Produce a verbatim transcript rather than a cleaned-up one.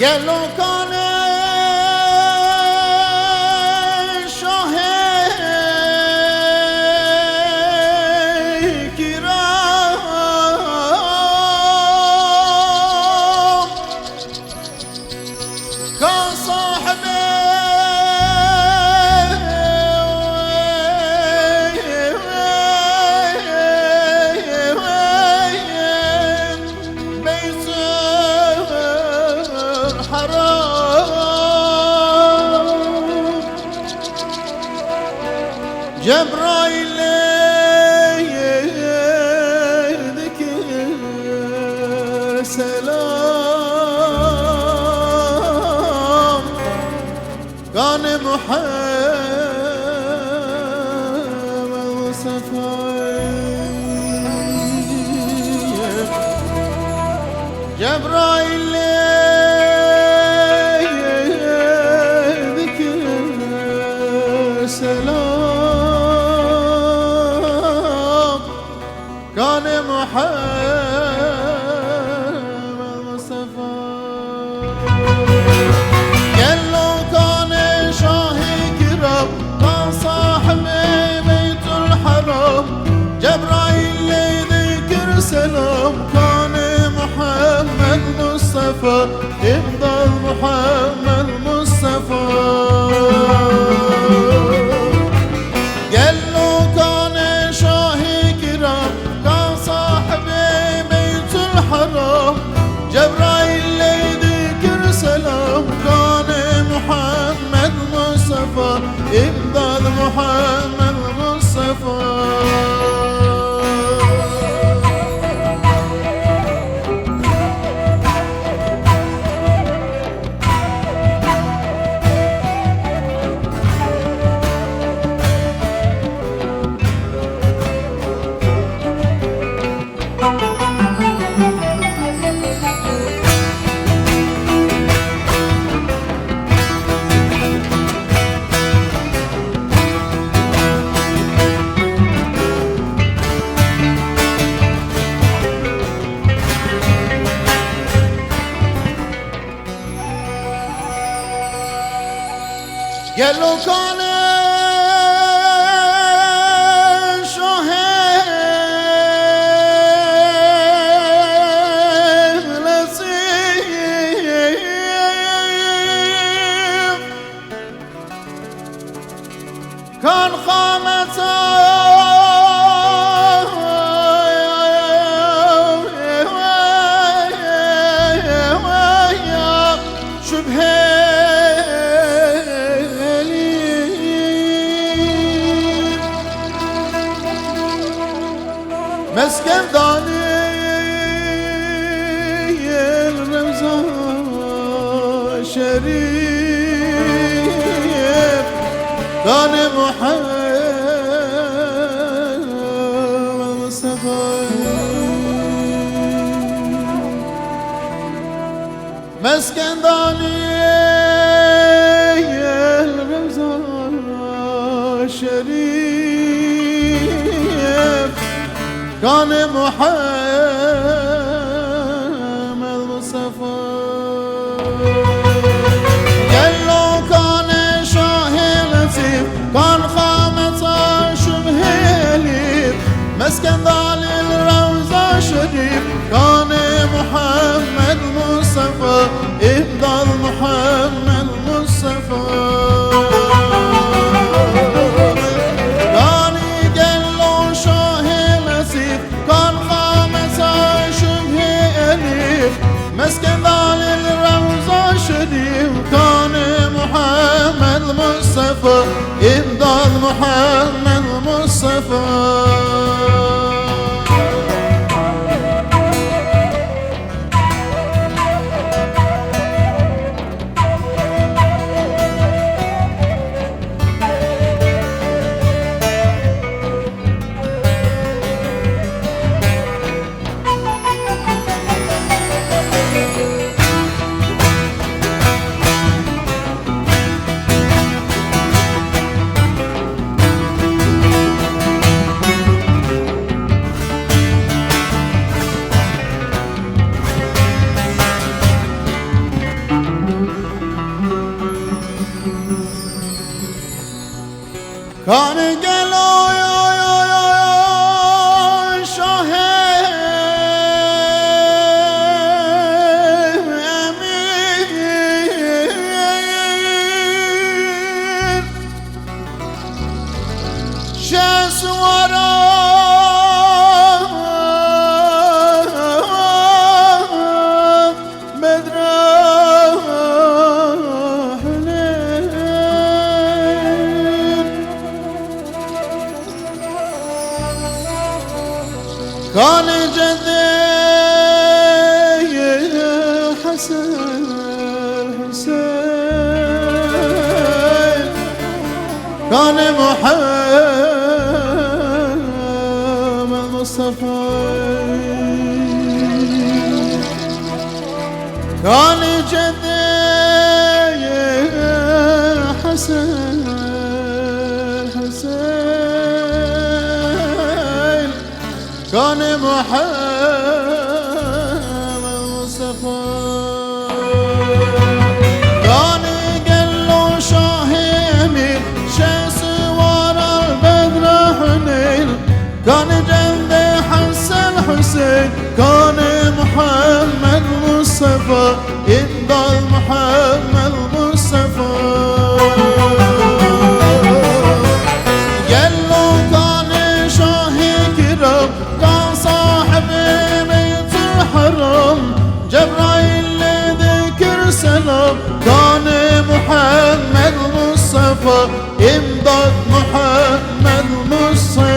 Gelo kanê şahê kiram, ka sahibê Beyt el-Haram. Cebraîlê dikir selam. Kanê Muhammed Mustafa. Cebraîlê dikir selam. Kanê Muhammed Mustafa. Gelo kanê şahê kiram, ka sahibê Beytul Haram. Cebraîl lê dikir selam, kanê Muhammed Mustafa, îmdad Muhammed Mustafa. Gelo kanê şahê kiram, ka sahibê Beytul Haram. Cebraîl lê dikir selam, kanê Muhammed Mustafa, îmdad Muhammed Mustafa. Gelo kanê şahê Lezîf, kan qameta şubheli. Mesken danî el Rewza Şerîf, kanê Muhammed Mustafa. Mesken danî el Rewza Şerîf, kanê Muhammed Mustafa. Gelo kanê şahê Lezîf, kan qameta şubheli. Mesken danî el Rewza Şerîf, kanê Muhammed Mustafa, îmdad Muhammed Mustafa. Kanî gelo şahê Lezîf, kan Kanê gelo şahê emîr, şeh siwara Bedra Huneyr. Kanê cedê Hesen Hüseyin, kanê Muhammed Mustafa. Kanê cedê Hesen Hüseyin, kanê Muhammed Mustafa. Kanê gelo şahê emîr, şeh siwara Bedra Huneyr, kanê cedê Hesen Hüseyin, kanê Muhammed Mustafa, îmdad Muhammed Mustafa. Gelo kanê şahê kiram, kan sahibê Beytul Haram, Cebraîl lê dikir selam, kanê Muhammed Mustafa, îmdad Muhammed Mustafa.